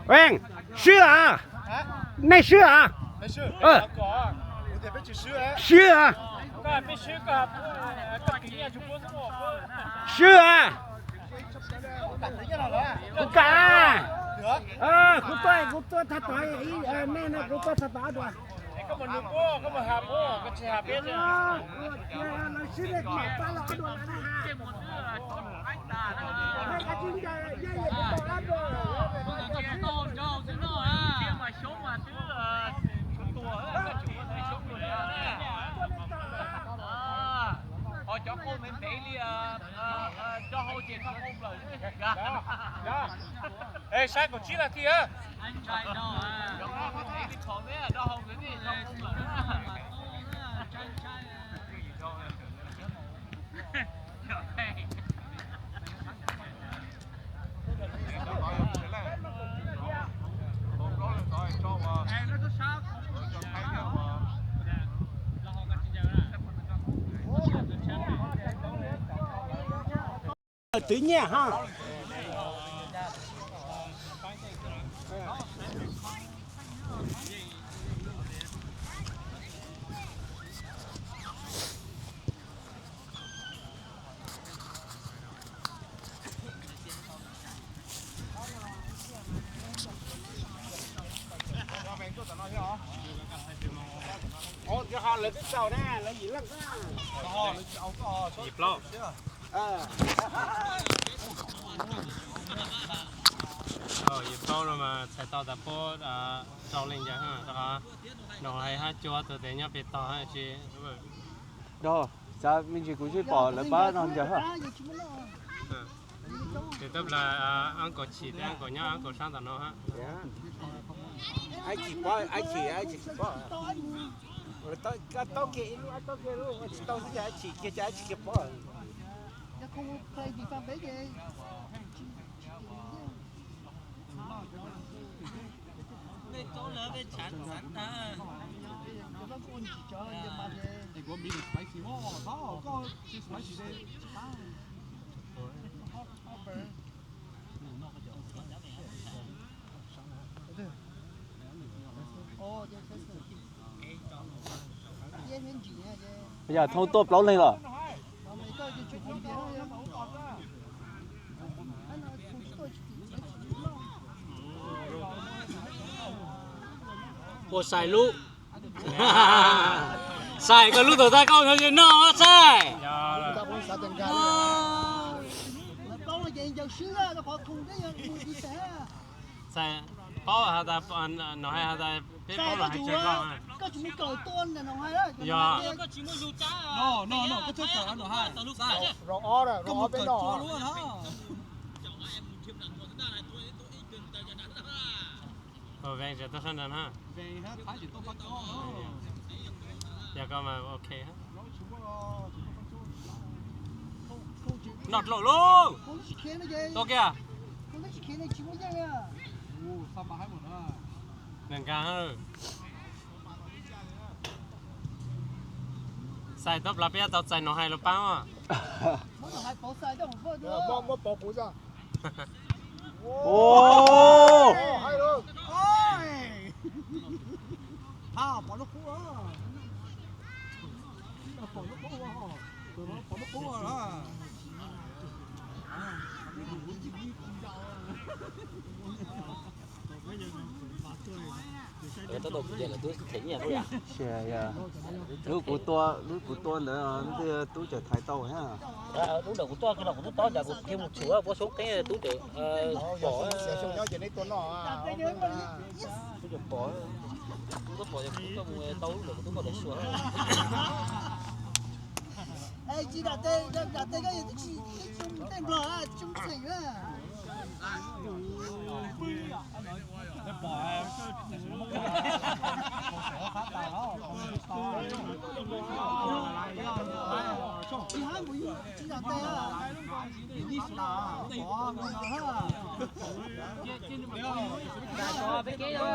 Ven, swb a, nej swb a, swb a, swb a, kuv kam, kuv tuaj, kuv tuaj tag tod, nej no kuv tuaj tag tod dua. Ho cov qauj me ntev li do hau ces tau qauj plaws. Saib kaum tsib las thiab. Twv nyiaj ha. Lawv twb tau na, lawv yim leej. Yim plaub. Yim plaub no mas txhais tau tas puab rau leej yawg, rau qhov Noom Hais hab Cua tus tes nyob pem tog hab tsi. Xav me ntsis kuv tsis pom lawv pab no ncaws hab. Tes tub las Ab Kaum Chim thiab Ab Kaum nyob Ab Kaum sab ntawm no hab. Ab Chim pab, Ab Chim, Ab Chim pab. Tau kiag ib lub, tau kiag lub, tsis tau xwb ces Ab Chim kiag, ces Ab Chim kiag pab. Yog thoob tuaj plaub leeg los? Ua Xais lub, Xais koj lub tau tag koj no noj Xais. Xais, paub has tas, Noom Hais has tas peb paub los hais tsawg koj. Yog. Vees tseem tuaj sab nrad na. Yog koj mas ok. Noj dlua lauj. Tuaj kiag. Nees nkaag. Xais tuaj plaws peb yuav tau txais Noom Hais los paab. Lub kuv tua, lub kuv tua ntawd tub tseem thaiv tau thiab. Lub ntawm kuv tuaj kiag no kuv tub tob cas kuv qhib mus tshum puab soob qeeb tub tseem pom. Tub tseem pom, tub pom, tub tau lub ntawm kuv tub pom lawv suav. Peb kev, peb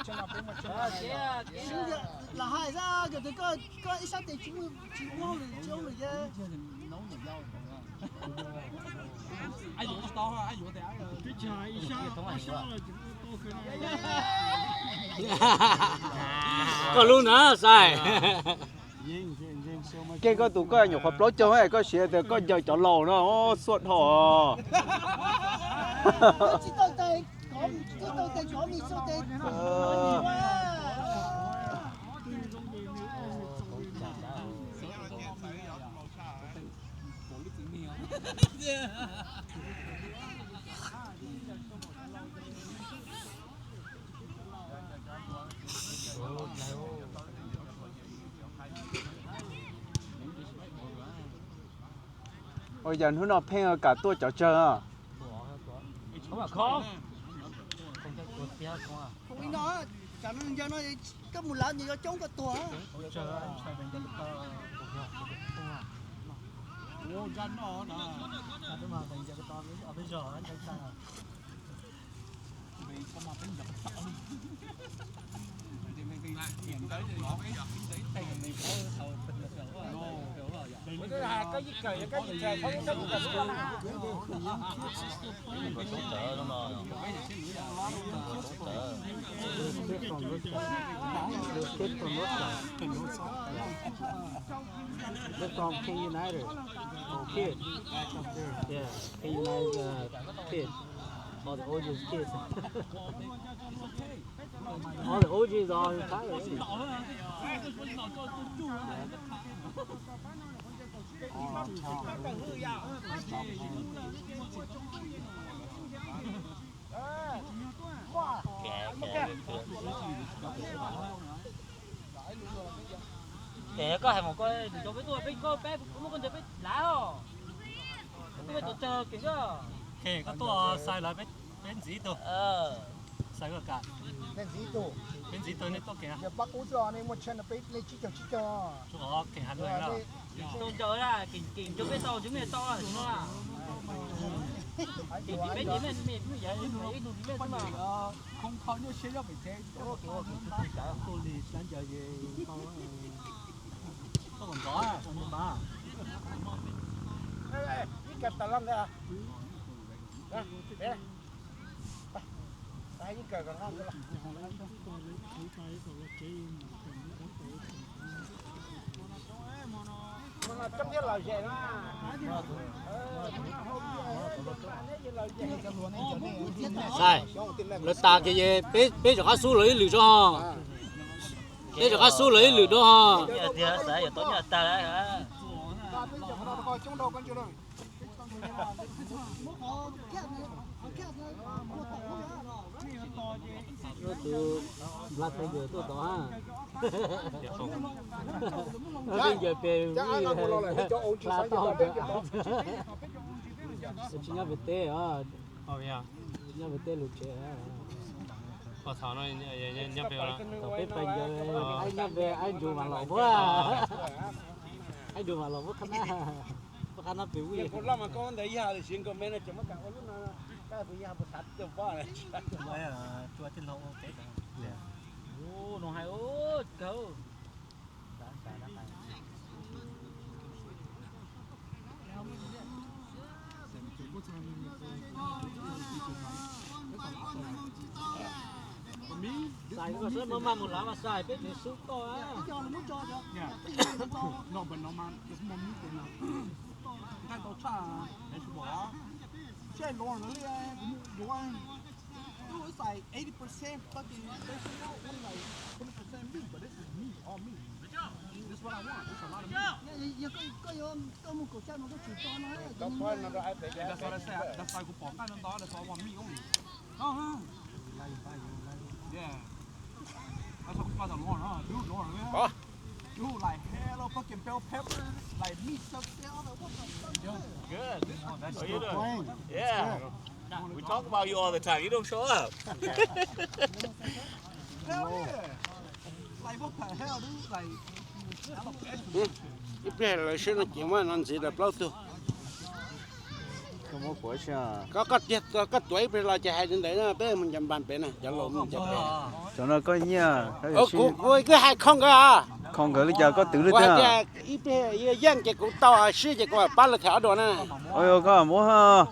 kev, peb kev. Lam hais xwb, yog tias koj ib sab tes tsis muaj, tsis muaj lwm, tsis muaj lwm ces. Koj lub na Xais. Kev koj tus koj nyuam qhuav plaub caug, koj siv tias koj ncaws cov laus no, xuaj dhau. Ua yog hnub no pheej kam tuaj cov tsawg. Li no, tsam no ncaws no koj mus lav nws yuav coob koj tuag. They're from K United. Kid. Yeah, K United uh, kid. All the O Gs kids. All the O Gs are retired already. Ces koj hais mus koj, peb tuaj peb koj peb muab koj ntawd peb lav os. Koj tuaj peb tuaj tsawg kev koj. Koj tuaj Xais lawv peb ntxiv ib tug. Xais koj kam. Peb ntxiv ib tug, nej tuaj kev. Yog pab qub tso nej muaj tshaj no peb nej tsib caug tsib caug. Tsuas kev has lus. Tau ncaws na, kev ncaws peb tau, ncaws nej tau no. Kev peb ces nej, nej, nej, ib tug nej xwb mas. Khoo kho nyuaj siab nyob pem tsev. Ua kev ua kev tus tus kav hu li sab ncaws ces tau. Tau kom ntxov mas. Ib ka tas laj ntawd. Xais, lawv tas kiag es peb, peb rov qab xub lawv ib lwm tso ho. Peb rov qab xub lawv ib lwm dua ho. Tiag xav yuav tau nyuaj tag lawm. Tus Black Panther tuaj tod ha. Panther pem hla tau ntawd. Tsis nyob pem teb os. Tsis nyob pem teb lub tsev. Thaum peb pais ncawd, aib nyob pem aib ntsug mas los muab. Aib ntsug mas los muab qhab nab, muab qhab nab pem vij. Xais koj sab maj maj mus lav mas Xais peb tseem sub koj. Nqaij ntau tshaj, seb Lauren li, Lauren, it's like eighty percent fucking vegetable, only like twenty percent meat, but this is meat, all meat. This is what I want. It's a lot of meat. Yog koj yuav, koj mus kaum xya no koj tsis tau no. That's what I said. That's why kuv pom nqaij ntau ntau, that's why I want meat only. No, no. Yeah. That's why kuv pom Lauren, dude, Lauren, yeah. Dude, like, hella fucking bell pepper, like, meat stuff, yeah, I was like, what the fuck is that? Good. How you doing? Yeah. We talk about you all the time. You don't show up. Ib pliag lawv sib no ces muab no ntxiv lawv plaub tug. Koj, koj tiag, koj tuav ib pliag los ces hais li ntawd na, peb mus ncaws npas pem na, cov laus mus ncaws pem. Cov no koj nyiaj. Kuv, kuv twb hais kho nkawd os. Kho nkawd li cas koj twv li tiag? Tias ib pliag yeej ces kuv tau sib ces kuv pab lawv them ob dua na. Koj muab,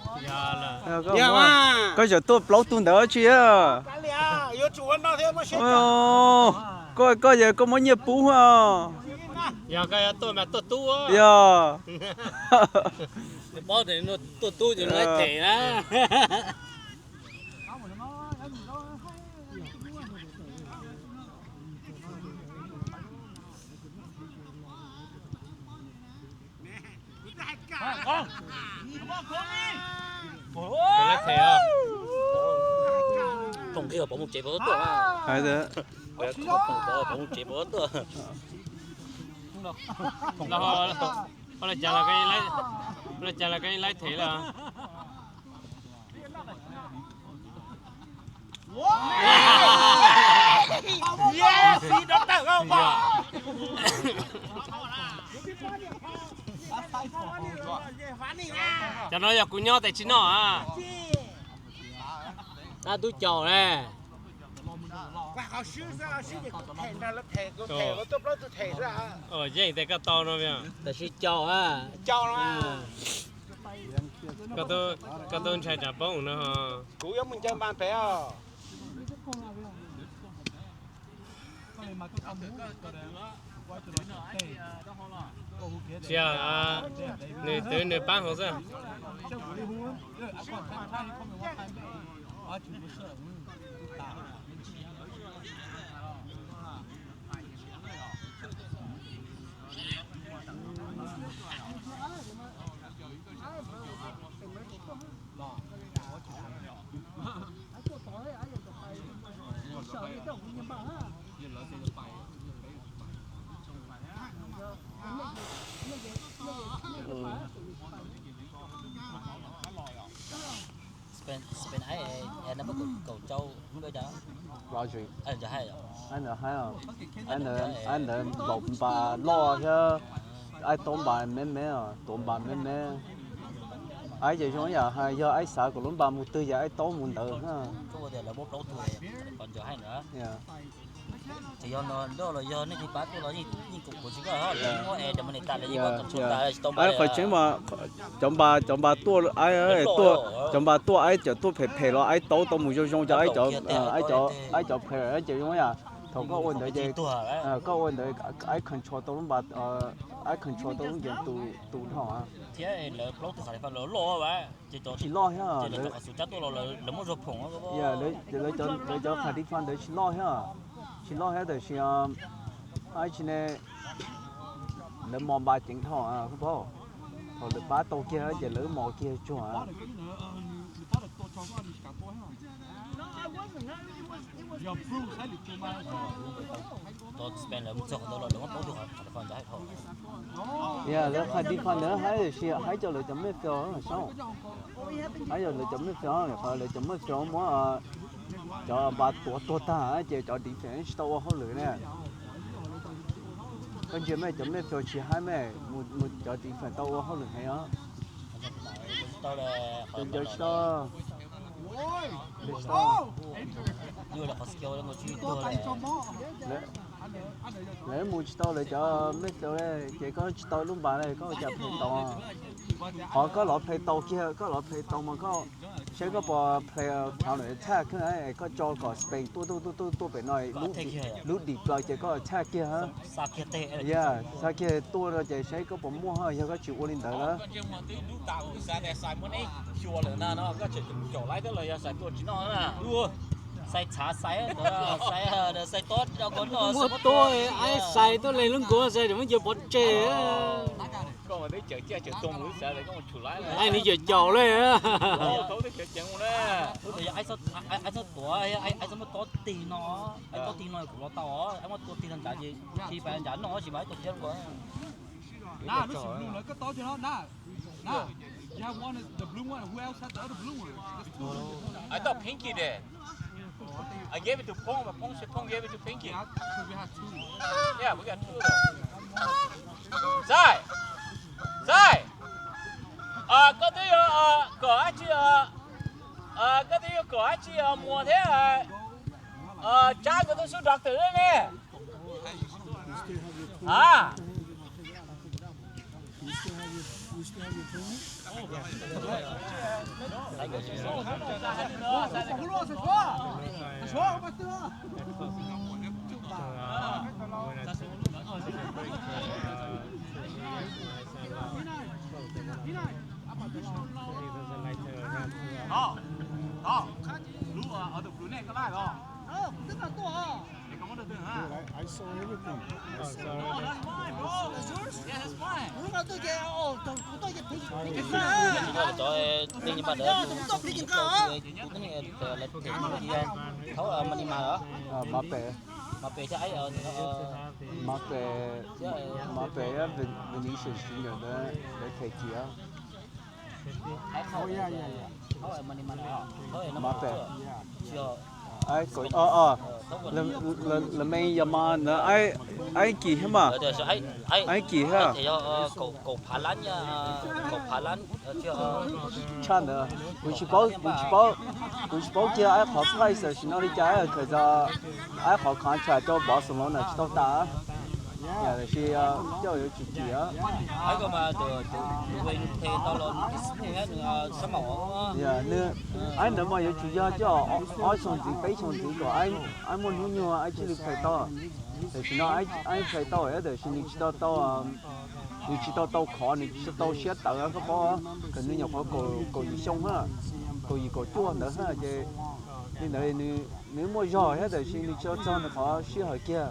koj tseem tuaj plaub tug ntawd tsi. Koj, koj yog koj muab nyiaj pub. Yog, yog. Tuaj tub ces them na. Phoom kiag pov mus tsev pov tuaj. Phoom pov mus tsev pov tuaj. Ua li cas los koj yeej laib them lawm. Cov no yog kuv nyob tes tsis noj a. Tab tub caum ne. Yeej tes koj tau no. Tam sis caum a. Koj tub ntshai tsam poob no. Kuv yuav mus ncaws npas pem os. Tsis yog, nws twv nws pab hauv xwb. Spain, Spain ai, ai nab kaum rau, Rodri, ai ntawd haib, ai ntawd nplaum npas loj thiab, ai taub npas me me, tuav npas me me. Ai ces zoo yam hais yog ai xav kom lub npas mus twg ces ai taub mus ntawd. Qhov tseeb mas cov npas, cov npas tuaj, cov npas tuaj ai cov tuaj phem phem los ai taub tau mus zoo zoo, cov, ai cov player ces zoo yam thaum koj ua ntawd ces koj ua ntawd ai control tau lub npas, ai control tau lub ncees tus dhau. Tsis loj thiab, lawv cov qhov defense ntawd tsis loj thiab, tsis loj thiab tiam sis, ai tsis ne, lawv mos npas ceev dhau, thaum lawv pab tau kiag ces lawv mos kiag tsuag. Lawv qhov defense ntawd haib tiam sis haib cov lawv cov midfield saib, haib cov lawv cov midfield, qhov lawv cov midfield muab cov npas tuav tuag tag ces cov defense tsis tau ua hauj lwm ne. Koj ntsia mej cov midfield tsis haib mej, cov defense tau ua hauj lwm heev os. Cov tsis tau, lawv mus tsis tau lawv cov midfield ces koj tsis tau lub npas li koj ua cas play tau. Qhov koj los play tau kiag, koj los play tau mas koj saib koj puas play counter attack, koj tso kom Spain tuaj tuaj tuaj tuaj pem no, lub dim plaws ces koj attack kiag. Xa kiag tuaj no ces saib koj puas muaj, yog koj tsis ua li ntawd na. Muab tuab, ai xais tuaj leeg lub nkuav xais muab ncaws pov tseg. Ai nws cawm caum li. Ai txhob tuav, ai txhob muab tob tig no, ai tob tig no kuv los tau os, ai muab tua tig no nrad ces tsis pais nrad no tsis pais tua kiag nkuav. I gave it to Phong, but Phong said Phong gave it to Pinky. Yeah, we got two of those. Zai, Zai, koj twb yuav kom dab tsi, koj twb yuav kom dab tsi Muas thiab Tsab nkawd tuaj xub doctor ne? Tom, Tom, lub otws plws nej koj laj los? Dude, I, I saw everything. I saw everything. Cov nej npaj ntawd kuv twb thauj ma ni mas los? Mov pem, mov pem thiab, mov pem, mov pem Venetian singer ntawd lawv them kiag. Mov pem, lawv me yog mov ntawd, aib kis thiab mas, aib kis thiab. Tshaj ntawd, kuv tsis paub, kuv tsis paub, kuv tsis paub kiag aib qhov price tam sim no li cas, kawm txog aib qhov contract rau Barcelona tsis tau tas. Tiam sis coj yuav tsum kim. Aib ntawd mas yuav tsum yog coj ob xyoo ntxiv peb xyoo ntxiv kom aib muaj hnub nyoog aib thiaj li play tau. Tam sim no aib play tau, tab sis nws tsis tau tau, nws tsis tau tau khov, nws tsis tau siab tawv, koj paub, kom nws nyuam qhuav kaum yim xyoo na, kaum yim kaum cuaj ntawd na ces li ntawd nws muaj zog thiab tab sis nws tsis tau txog nws qhov sij hawm kiag.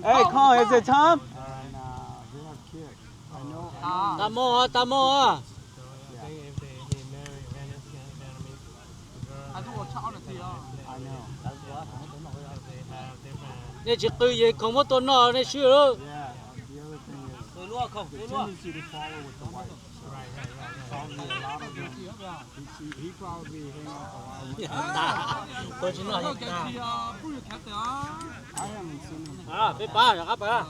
Hey, Carl, is it time? Tag hmo, tag hmo. Nej tsis qw ces khoom muab tua noj nej swb lawm. Peb pab rov qab pab.